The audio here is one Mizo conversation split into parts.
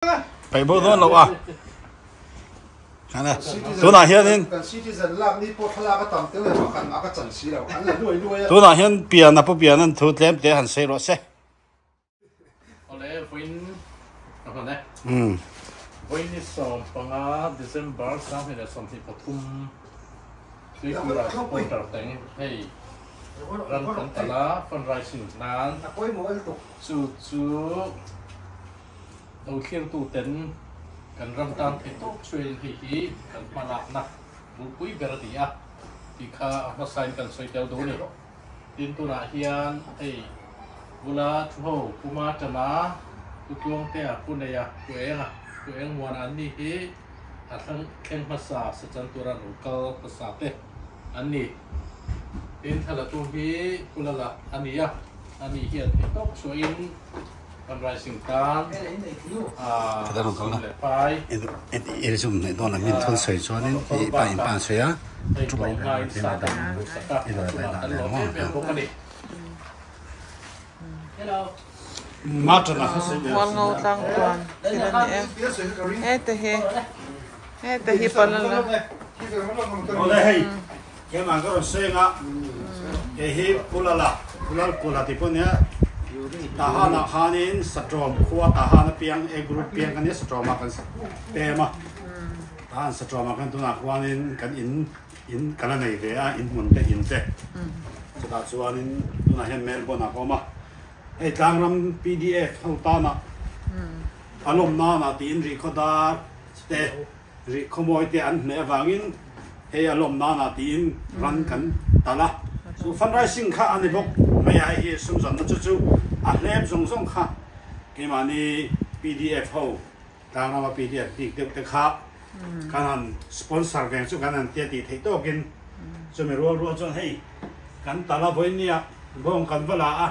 Paih bo dawn loh a. Tunah hianin Tunah hian pian a pu pian an thu tlem te han sei rawh se. Awle vawiin ka hman e. Vawiin ni 15 December 2023 Tuikura supporter teng hei ran kan tal a fundraising nan chu chu Lo thlirtuten kan ram tan theih tawp chuain hei hi kan hmalakna bulpui ber a ni a tih kha a hmasain kan sawi tel duh a ni. Tin, tunah hian hei bula thuho Puma Tana, Pu Tluangtea, Pu Neia, Pu Enga, Pu Engmuana an ni hi a thleng hmasa sachan tura lo kal hmasa te an ni. Tin, thlalatu hi Pu Lala a ni a, ani hian theih tawp chuain Fundraising tan a sum leh pai. Hei tlawmngain sa te an duhsak a, chungah kan lawm em em bawk a ni. Hualngo tlang chuan thil a ni e. Heta hi heta hi palala. Tahanah khanin Satrawm khua Tahan apiang A group piang kan nia Satrawmah kan pem a, Tahan Satrawmah khan tunah khuanin kan in in kan la nei ve a in hmun te in te chutah chuanin tunah hian Melbourne ah ka awm a, hei tlangram pdf ho tanah a lawm nanah tiin rihkhawdar te Rih khawmawi te an hneh avangin hei a lawm nana tiin ran kan tal a. Chu fundraising kha a ni bawk mai a, hei hi sumzawnna chu chu a hlep zawng zawng kha keimahni pdf ho tlangrama pdf bik deuh te kha kan han sponsor veng chu kan han tia tih theih tawkin chumi rual rual chuan hei kan tal a vawinia bawng kan va la a,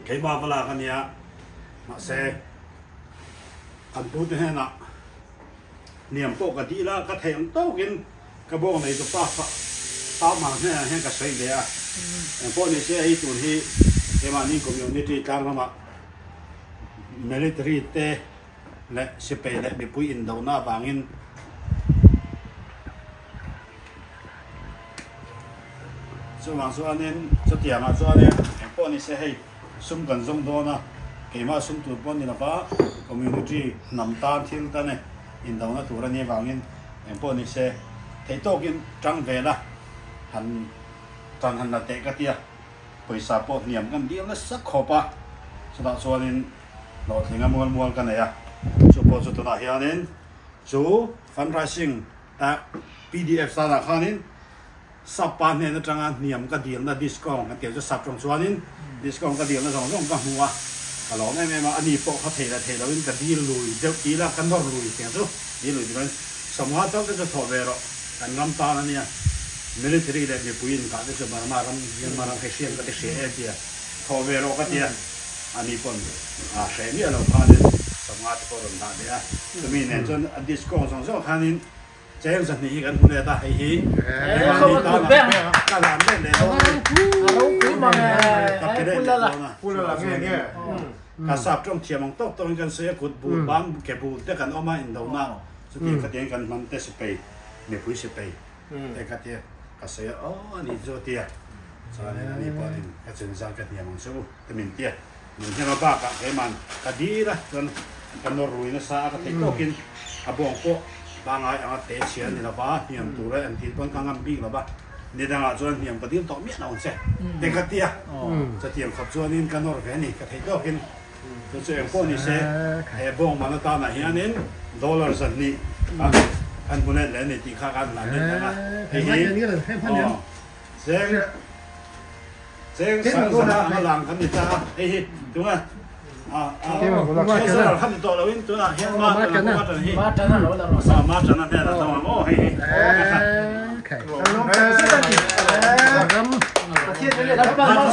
keimah va lak a nia mahse Kan pute hnenah hniam pawh ka dil a, ka theih ang tawkin ka bawk nei tu pa pa mar hnenah hian ka sawi ve a. Engpawh ni se hei tun hi keimahni community tlang ramah military te leh sipai leh mipui indohna avangin chuvang chuanin chutiangah chuanin engpawh ni se hei sum kan zawng dawn a, keimah sum tur pawh ni lova community hnam tan thil tan e indona tur a nih avangin engpawh ni se theih tawkin tang ve la han tan han la teh ka tia pawisa pawh hniam kan dil nasa khawp a, chutah chuanin hlawhtlinga mual mual ka nei a, chu pawh chu tunah hianin chu fundraising a pdf sanah khanin Sap pa hnen atanga hniam ka dilna discount kan tih chu sap tawng chuanin discount ka dilna zawng zawng ka hmu a, ka lawm em em a, ani pawh kha thei leh thei loin ka dil lui deuh ti ila ka nawr lui tiang chu dil lui tiloin sawmnga tal te chu thawh ve rawh kan ngam tan a nia military leh mipui inkah te chu Burma ram Myanmar ram hei hriat ka ti hria em tia thawh ve rawh ka tia ani pawn a hreh miah lo khanin sawmnga te pawh rawn dah leh a chumi nen chuan a discount zawng zawng khanin Cheng zahnih hi kan hmu let a, hei hi keimahni tana ka hlan let leh dawn a ni. Ka pe let leh dawn a. Ka sap tawng thiam ang tawk tawkin kan sawi a, kut bul, ban ke bul te kan awm a, indona chutiang khatiang kan hman te sipei, mipui sipei te kha tia ka sawi a, aw a ni chu a tia. Chuanin ani pawhin ka chinzang ka hniam ang che u te min tia. Min hnem a bakah keiman ka dil a, chuan ka nawr rui nasa a, ka theih tawkin a bawng pawh pangai anga te chhia a ni lova, hniam tur e an tih pawn ka ngam bik lova, ni dangah chuan hniam ka dil tawh miah lo ang che te ka ti a, chutiang khawp chuanin ka nawr ve a ni, ka theih tawkin chu chu eng pawh ni se he bawng man atanah hianin dollar 200 kan hmu let leh a ni tih kha kan hlan let ang a, hei hi aw cheng. Cheng sang zana anga lang kan ni ta a, hei hi tunga treasurer kha ni tawh loin tunah hian ma tana ma tana hi ma tana hnenah a dawng ang aw hei hi ma tana hi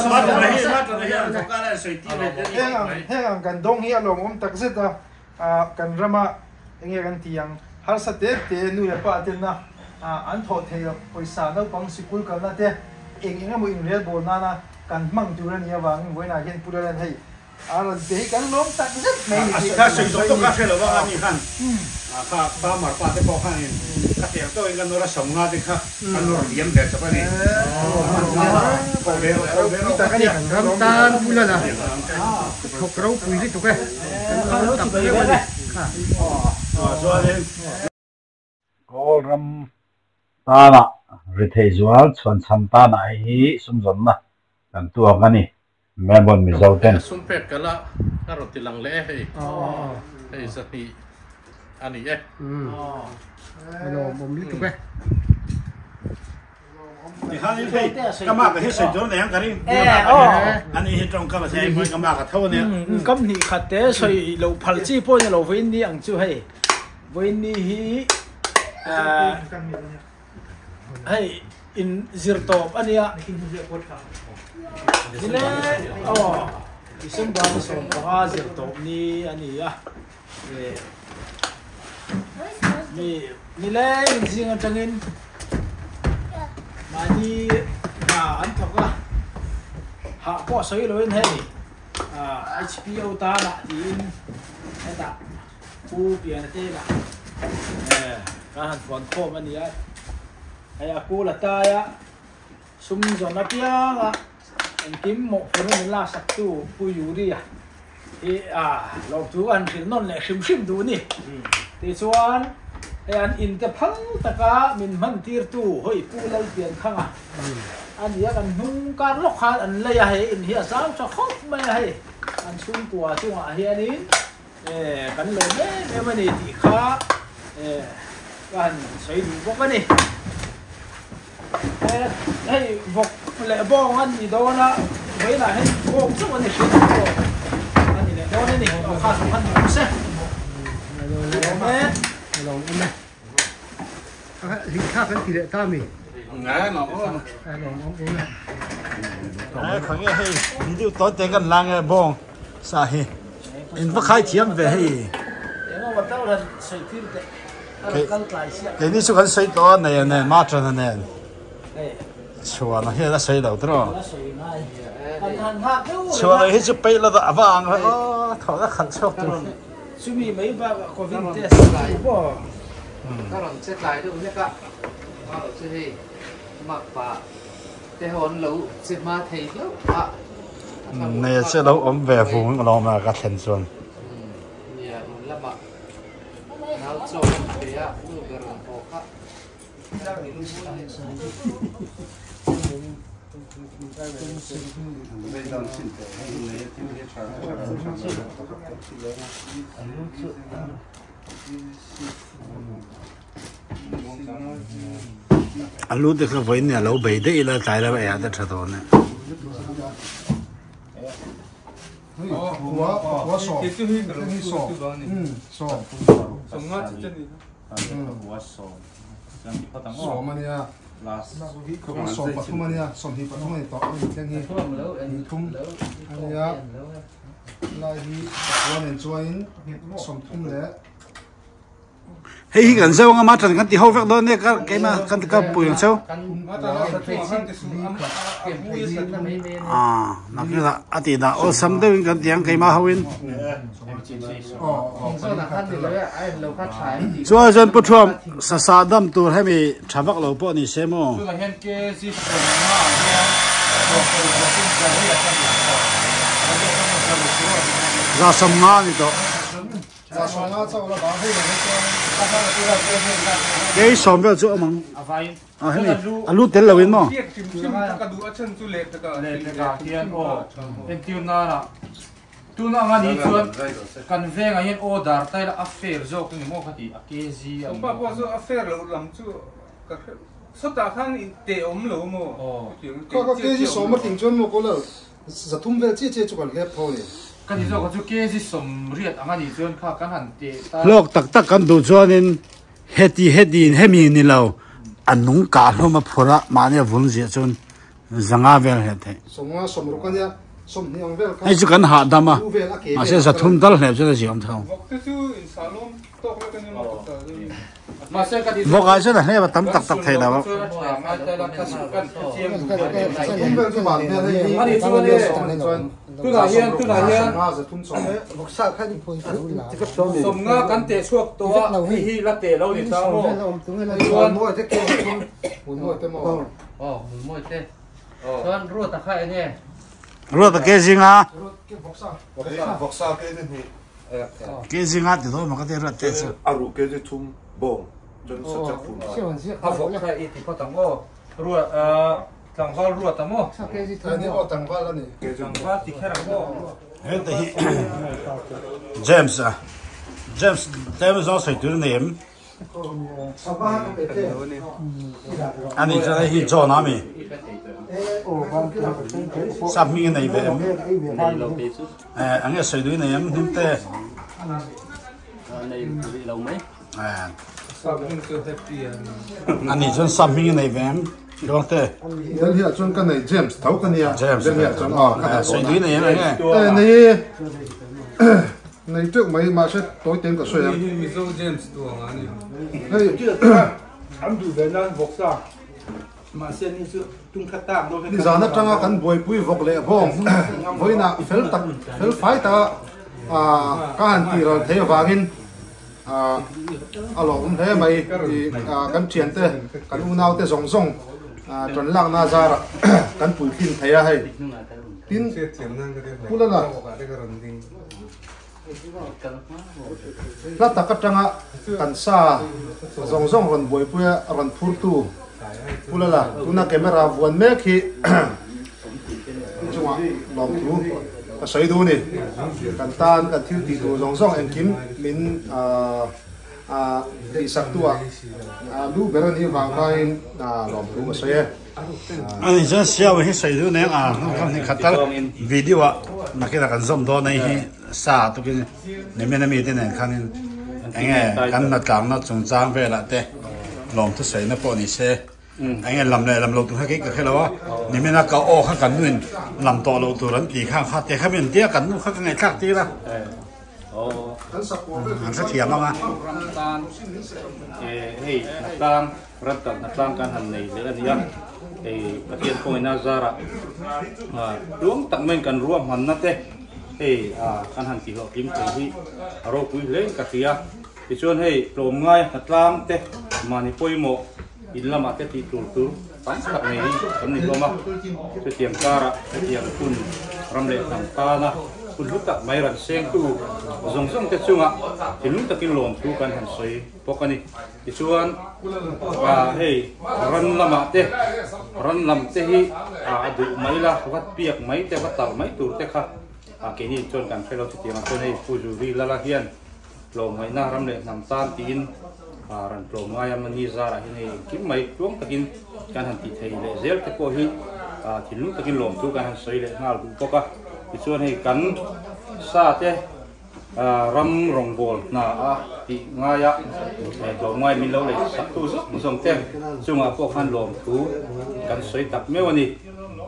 ma tana hi an thawk a an sawi tir ve te Heng ang kan dawng hi a lawmawm takzet a, kan rama enge kan ti ang harsa te te nu leh pa ten a an thawh theih loh pawisa naupang sikul kalna te eng eng emaw inrel bawl nana kan hmang tur a nih avangin vawiinah hian Pu Lalen hei A rawn pe hi kan lawm tak zet mai ni tih Kha sawi zawk tawk kha hre lo a ni khan kha farmer pa te pawh khanin ka tiang tawkin ka nawr a sawmnga te kha ka nawr liam ve chawp a ni. Kan ram tan bula la thawk ropui lutuk e, kan lawm tak meuh a ni. Chuanin Kawl ram tana rithei zual chhuanchham tana hei hi sumzawnna kan tuak a ni. Melbourne Mizo ten. Sum pek ka la a rawn ti lang leh e hei. Hei zahnih a ni e. A lawmawm lutuk e. Tikhanin hei ka mak hi sawi tur nei ang ka ring. Ani hi tawngkam a hei pawhin ka mak a tho a nia. Kam hnih khat te sawi loh phal chi pawh ni lo vawiin ni ang chu hei. Vawiin ni hi hei in zir tawp a nia. Nile aw December ni 15 zir tawp ni a ni a. Mi nileng zing atangin mahni hna an thawk a, hah pawh sawi loin hei HPO tanah tiin hetah Pu Piana te inah kan han fuan khawm a ni a, hei a kul a tai a, sum zawn apianga engkim mawhphurhna min laksaktu Pu Yuri-a hi a lawmthu an hrilh nawn leh hrim hrim duh a ni. Tichuan hei an inte phal taka min hman tirtu hawi Pu Lalpianthanga a ni a, kan hnung kar lawk khan an lei a, hei in hi a zau tha khawp mai a, hei an chhungkua chungah hianin kan lawm em em a ni tih kha ka han sawi duh bawk a ni. Hei vawk leh bawng a ni dawn a, vawiinah hian bawng chauh a ni hriat ang pawh a ni leh dawn a ni. Aw kha chu khan ni se. Lawm e. Lawm awm e. Lihthla kan ti leh ta mi? Ngai lawm awm. Lawm awm awm e. Ngai kha nge hei video tawn te kan lang e bawng sa hi. In va khai thiam ve hei. Engemaw tal han sawi tir teh. Keini chu kan sawi tawh a nei a nen Martin a nen chhuan a hian a sawi lo tawh chhuan a hi chu peih lo a va ang aw thaw na khalh chhuak tur chumi mai bakah covid test chu pawh ka rawn che tlai deuh hlek a mah chu hei makpa te ho an lo che hma thei hlauh a nei che lo awm ve vung alawm a ka thlen chuan nia in lamah Nau chaw an pe a, nu ber an haw kha. A lu te kha vawiin a lo bei daih ila tlai lam eiah te tha dawn e. Hei hi kan zau anga mutton kan ti ho vek dawn nia ka keimah kan ka pui ang cheu. Ah nakila a tih dah awlsam deuhin kan ti ang keimah ho in. Chuan chuan Pu Thuam sasa dam tur hemi tha vak lo pawh ni se maw. Za 50 ni tawh. Kei sawm vel chu awm ang. A hemi a lu tel lo in maw? Tuna anga ni chuan kan vengah hian order ta ila a fair zawk ni maw ka ti a kg a ni maw. A fair lo lam chu ka hre sawtah khan te awm lo maw. Kha kha kg sawm a tling chuan maw kaw la Zathum vel chiah chiah chu kan hlep tho a ni. Ka ti zawk a chu kg 80 ang a nih chuan kha kan han teh ta. Hlawk tak tak kan duh chuanin heti heti in hemi ni lo a nung kah hlawm a phur a mahni a vun ziah chuan zanga vel hleh theih. 50 60 a nia. Hei chu kan hahdam a, mahse zathum tal hlep chuan a ziah awm tho. Vawk ah chuan a hlep a tam tak tak thei lo. Ruata ke zinga Vawksa ke ni hnih. Ke zinga ti dawn maw ka ti ruat te chu. A ruh ke ni thum bawng chuan sa chak fur mai. A vawk kha i ti phawt ang aw. Ruat tlangval ruat ang aw. Ani aw tlangval a ni. Tlangval ti kher ang aw. Heta hi James a James tlem zawng sawi tur a nei em? Ani chuan hei hi John a mi sap hming a nei ve em eh eng nge sawi duh i nei em hnim te ani chuan sap hming a nei ve em John te Hel hiah chuan ka nei James tho ka nia James sawi duh i nei em eng nge eh nei Nei teuh mai mahse tawi ten ka sawi ang. Hei hi Mizo James tuang a ni. Hei an duh ve nan vawk sa mahse ni chu tung khat tak dawn. Nizan atanga kan buaipui vawk leh vawng vawiinah fel tak fel fai taka ka han tih ral thei avangin a lawmawm hle mai tih kan thiante kan unaute zawng zawng tan lakna zarah kan puitlin thei a hei. Tin Pu Lala. Hla tak atanga kan sa zawng zawng rawn buaipui a rawn phurtu Pu Lala tuna camera vuan mek hi chungah lawmthu ka sawi duh a ni. Kan tan kan thil tih tur zawng zawng engkim min tihsak tu ah lu ber a nih vang khain lawmthu ka sawi e. Ani chuan siau hi sawi duh nen a kan hni khat tal video ah nakin ah kan zawm dawn a hei hi sa tukin nimin ami te nen khanin enge kan hna tlangna chungchang velah te lawmthu sawina pawh ni se enge lam leh lam lo tur kha kei ka hre lo a nimin a ka aw kha kan nuin lam tawh loh tur an tih kha kha te kha min tia kan nu kha ka ngaihthlak tir a. An hrethiam ang a. Ram tan hei hnatlang ram tak hnatlang kan han nei leh a ni a, hei Pathian kawngina zarah tluang tak maiin kan ruahmanna te hei kan han tihhlawhtling thei hi a ropui hle in ka hria. Tichuan hei tlawmngai hnatlang te mahni pawimawh in lamah te tih tur tur tam tak nei hi kan ni hlawm a, chutiang karah hetiang hun ram leh hnam tana hun hlu tak mai ran sengtu zawng zawng te chungah thinlung takin lawmthu kan han sawi bawk a ni. Tichuan hei ran lamah te ran lam te hi a duh mai la va piak mai te va talh mai tur te kha keini chuan kan hre lo chutiangah chuan hei Pu Zuri Lala hian Tlawmngaihna ram leh hnam tan tiin ran tlawmngai a mani zarah hian hei engkim mai tluang takin kan han ti thei leh zel te pawh hi thinlung takin lawmthu kan han sawi leh nghal duh bawk a. Tichuan hei kan sa te ram rawngbâwl hna a tih ngaia tlawmngai min lo lei saktu zawng zawng te chungah pawh khan lawmthu kan sawi tak meuh a ni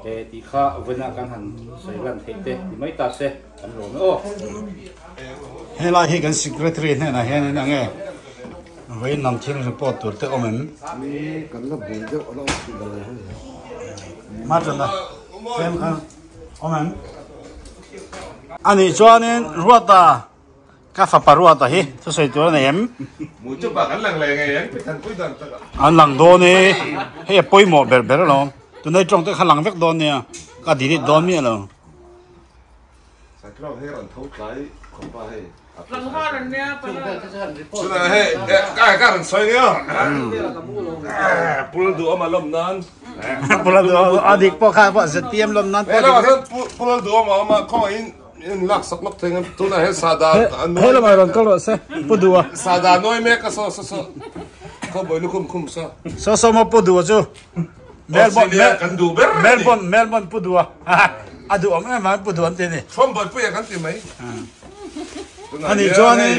tih kha vawiinah kan han sawi lan theih te ti mai ta se. Kan lawm e aw. Helai hi kan secretary hnenah hian in ang e vawiin lam thil report tur te awm em? Ni kan la bul deuh a la awm tih lo hei. Martin a tlem khan awm em? Anih chuanin Ruata ka fapa Ruata hi thusawi tur a nei em? An lang dawn e, hei a pawimawh ber ber alawm. Tunai tawng te kha lang vek dawn nia, ka delete dawn miah lo. Cyclone hei rawn tho tlai khawp a hei. Chutah hei ka ka rawn sawi nia. Pul duh awm a lawm nan. Pul duh awm a dik pawh kha pawh ZPM lawm nan pawh dik. Pul duh awm a awm a khawngaih in in lak sak lawk thei ngam tunah hian sada He lamah rawn kal rawh se Pu duh a. Sada nawi mek a saw saw saw khawbawi lukhum khum saw. Saw saw maw Pu duh a chu. Australia kan duh ber a ni. Melbourne Melbourne pu duh a a duh awm em avangin pu duh an ti a ni. Trump buaipui a kan ti mai. Ani chuanin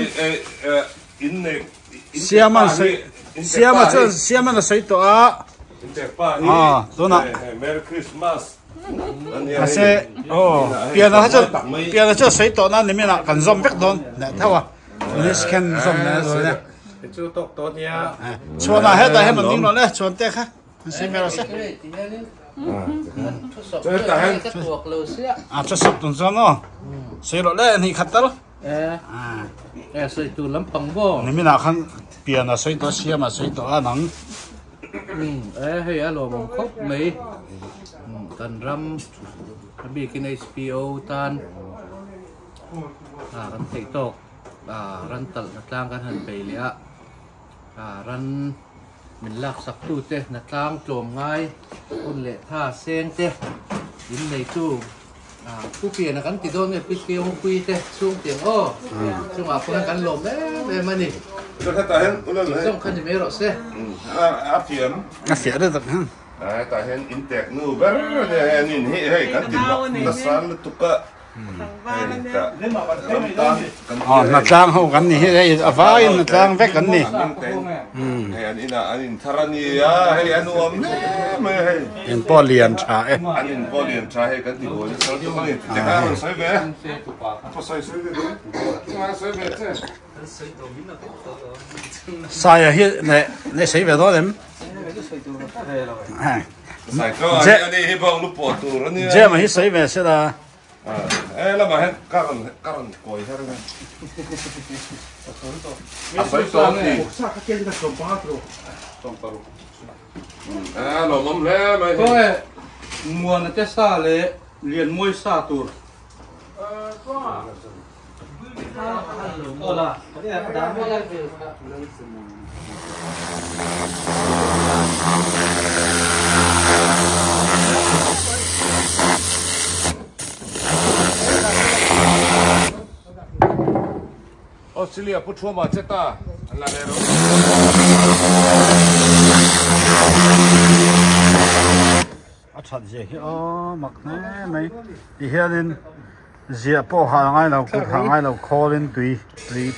Siaman sawi Siama chuan Siaman a sawi tawh a. Intekpa hi Merry Christmas. Mahse aw piano kha chu piano chu a sawi tawh na ni minah kan zawm vek dawn leh tho a police khen zawm leh dawn e. Chu tawk tawh nia. Chhuanah hetah hian an ding rawh le chhuan te kha an sawi hmel rawh se. A chu sawp tum chuan aw sawi rawh le hnih khat tal. E sawi tur lampang maw. Niminah khan pian a sawi tawh a siam a sawi tawh a nang. E hei a lawmawm khawp mai kan ram a bikin HPO tan kan theih tawk ran talh na tlang kan han bei leh a ran min laksak tute na tlang tlawm ngai hun leh tha seng te in neitu Pu Piana kan ti dawn nge Pi Tiangpui te chhung tiang aw chungah pawh hian kan lawm em em a ni. Zawng kha ni mai rawh se. A fiam. A fiah deuh tak hian. Hetah hian in tek nu ber a nia hei an in hi hei kan ti mak nasa lutuk a. Aw hnatlang ho kan ni hi hei a vaiin hnatlang vek an ni. Hei an inah an in thar a nia hei a nuam hle mai a hei. In pawh lian tha e. An in pawh lian tha hei kan ti buai nasa lutuk a ni. Ti kha rawn sawi ve. Ka sawi sawi ve duh. Sawi ve che. Saia hi ne ne sawi ve dawn em? Jema hi sawi ve se la. E lamah hian ka rawn ka rawn kawi her a. A sawi tawh ni. E lawmawm hle mai. Khawnge Muana te sa leh Lianmawi sa tur. Australia pu thuama che ta an la leh rawh. A that zia hi aw mak hle mai ti hianin Ziah pawh ha ngai lo kut ha ngai lo khawlin tui tui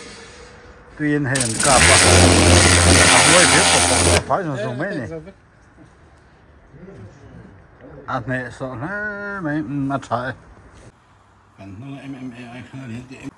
tuiin hei an kap a a huai vir pawp pawp a fai zawng zawng mai a ni a hneh sawh hle mai umm a tha e. Kan hnung a MMA ai khan a lian tih em.